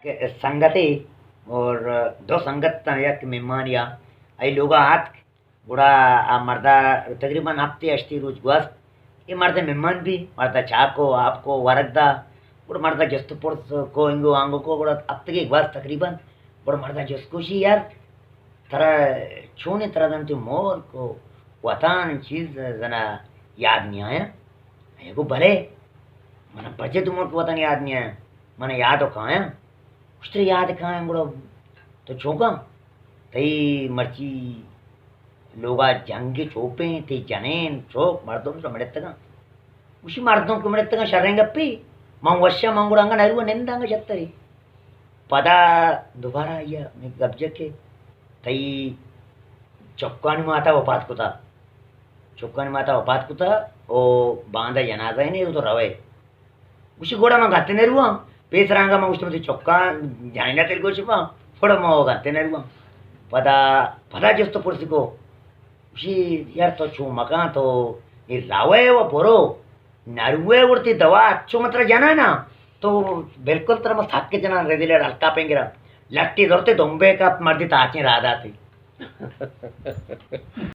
سنگتے اور دو سنگت تاں یک مہمانی آ، اے لوگا آتک، گڑا آ مردا تقریباً ہفتے ہشتے روچ گوست، اے مرد مہمان بی، مردا چاہ کو، آپ کو، ورگ دا، گڑا مردا جست و پرس کو، انگو آنگو کو، گڑا ہفتگے گوست تقریباً، گڑا مردا جست کو شی یار، ترا چونیں، ترا دنتی مور کو وطن چیز زنا یاد نہیں آیا؟ اے گو بلے، من پجے تو مور کو وطن یاد نہیں آیا، من یاد و کایا۔ اشتر یاد کایا گڑا تو چونکا؟ تئی مرچی لوگا جنگ چوپیں، تئی جنین چوک مردم چو مڑتگاں۔ گوشی مردم کہ مڑتگاں شریں گپی، من وشا من گڑا انگا نرو نند انگا شتری۔ پدا دوبارہ آئی ء گپ جت کہ تئی چکانی ماتا وپات کتا، چکانی ماتا وپات کتا، او باندا جنازہ ء نے تو روئے۔ گوشی گڑا من گتے نرواں، پیسرانگا من گوشت تئی چکان جنین تل گوش باں، گڑا من گتے نرواں۔ پدا، پدا جست و پرسی کو، گوشی یار تو چو مکان تو اے روئے و برو، نروے گڑا تئی دوا اچو من ترا جنانا، تو بالکل ترا من سک جنان، ردی لڑ ہلکا پنگرا، لٹی زرتے دمبے کپت مردی تاچیں راہ داتی۔